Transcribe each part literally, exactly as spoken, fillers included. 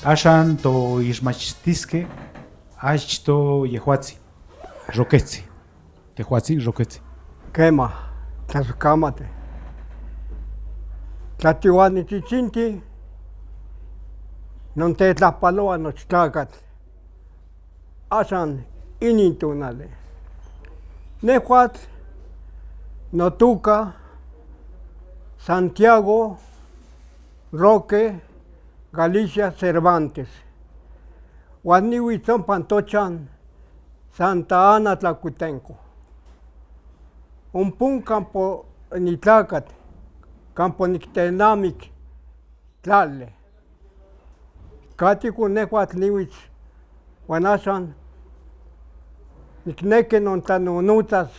Ashan to ixmachtiske, achto yehuatsin, Roketsi. Tehuatsin Roketsi. Kema, tlasokamati. Tlatiuanititsinti, non tetlapalua nochi tlakatl. Ashan inin tonali. Nehuatl notoka Santiago Roque Galicia Cervantes. Huan nihuits ompa tochan Santa Ana Tlacotenco. Ompon campo nitlakat, campo niktenamik tlali. Kati kon nehuatl nihuits, huan ashan nikneki non tlanonotsas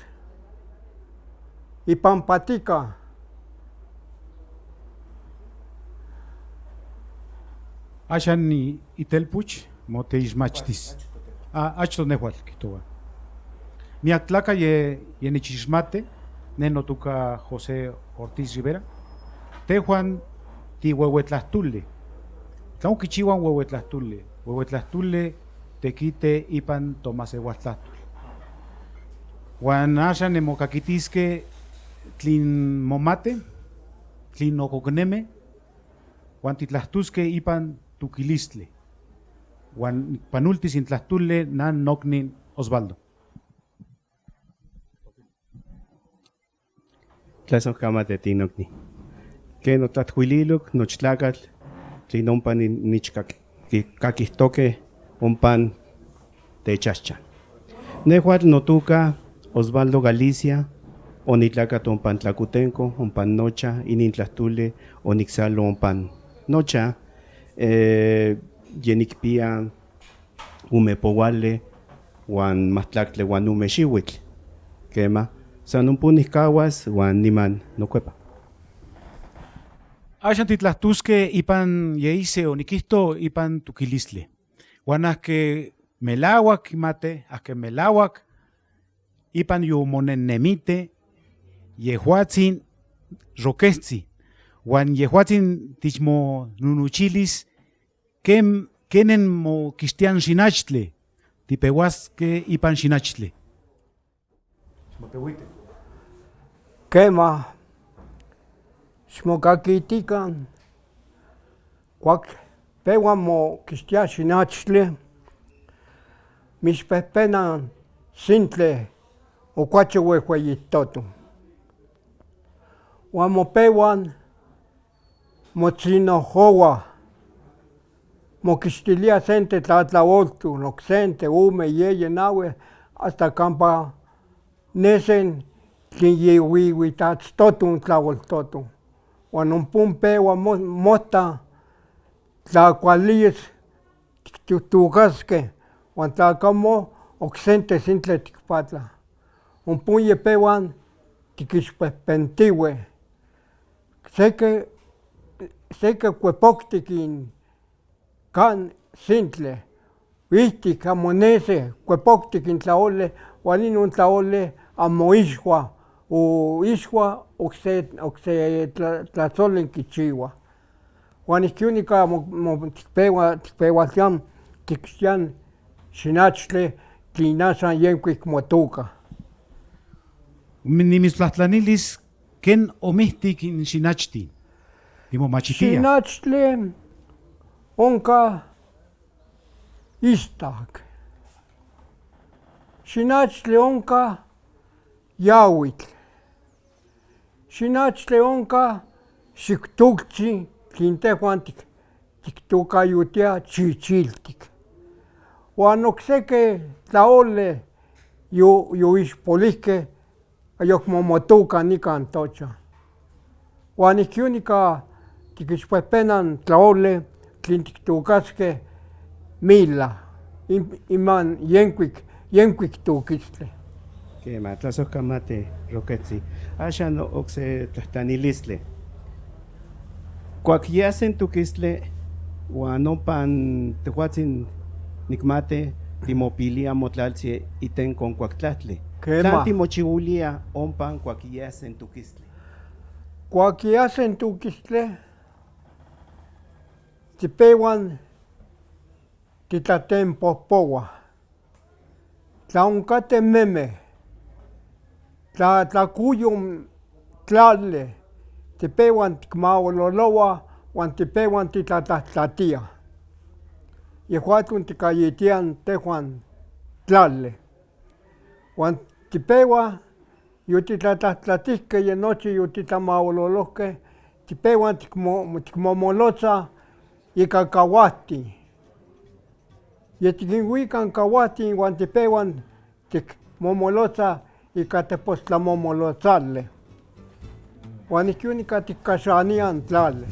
ipan patika. Ashan ni itelpuch moteixmachtis. Ah, achto nehuatl kijtohua. Miak tlakatl ye, ye nechixmati, ne notoka José Ortiz Rivera. Tehuan tihuehuetlajtoli. Tlanon kichihuan huehuetlajtoli. Huehuetlajtoli tekite ipan tomasehualtlajtol. Huan ashan nemokakitiske tlin momati, tlin nokokneme, huan titlajtoske ipan tokilistli. Huan panoltis in tlajtoli nan noknin Osvaldo. Tlasokamati ti noknin. Ken notlakuililok nochi tlakatl tlin ompa ni-, nichkak-, ki-, kakijtoke ompan techajchan. Nehuatl notoka Osvaldo Galicia, onitlakat ompan Tlacotenco, ompan nocha, inin tlajtoli oniksalo ompan nocha, eh, ye nikpia ome pouali huan majtlaktli huan ome xiuitl. Kema, san ompon nikahuas huan niman nokuepa. Ashan titlajtoske ipan ye ise onikijto ipan tokilistli. Huan aske melahuak kimati, aske melahuak ipan yu monennemite, yehuatsin Roketsi. Huan yehuatsin tichmononochilis ken, kenen mokishtian xinachtli, tipehuaske ipan xinachtli. Kema, xmokakitikan, kuak pehuan mokishtia xinachtli, mixpejpena sintli okuachi huehueyitoton. Huan mopehuan motsinojohua, mokishtilia sente tlatlaoltol, oksente, ome, yeye, nahui, hasta kampa nesen tlin yehuihuitatstoton, tlaoltoton. Huan ompon pehuan mo-, mota, tla kualis tiktotokaske, huan tla kamo oksente sintli tikpatla. Ompon yepehuan tikixpejpentihue. Seke, seke kuepoktik in kan sintli, ijtik amo nese, kuepoktik in tlaoli, huan inon tlaoli amo ixua, o ixua okse, okse tla-, tlazolin kichihua. Huan ijkon ika mo, mo, tikpehua, tikpehualtian, tikishtian xinachtli tlin ashan yenkuik motoka. Nimitslajtlanilis, ken omihtik in xinachtin? Timomachitia. Xinachtli onka istak. Xinachtli onka yahuitl. Xinachtli onka xiktoktzin tlin tehuan tik-, tiktokayotia chichiltik. Huan okseki tlaoli yu-, yoixpolihke, ayakmo motoka nikan tocha. Huan ijkon ika tikixpejpena tlaoli tlin tiktokaske mila, in-, iman yenkuik, yenkuik tokistli. Kema, tlasohkamati, Roketsi. Ashan okse tlajtlanilistli. Kuak yasen tokistli, huan ompan tehuatsin nikmati timopilia motlaltsi iten konkuaktlahtli. Kema. Tlan timochihuilia ompan kuak yasen tokistli? Kuak yasen tokistli, tipehuan titlatenpohpohua. Tla on kate meme, tla, tla kuyon tlale, tipehuan tikmaololohua, huan tipehuan titlatlajtlatia. Yehuatlon tikaitia tehuan tlale. Huan tipehuan yotitlatlajtlatihke, ye nochi yotitlamaololohke, tipehuan tikmo-, tikmomolotsa ika kahuahtin. Ye tikinhuika kahuahtin huan tipehuan tikmomolotsa ika tepostlamomolotsale. Huan ijkon ika tikashania tlale.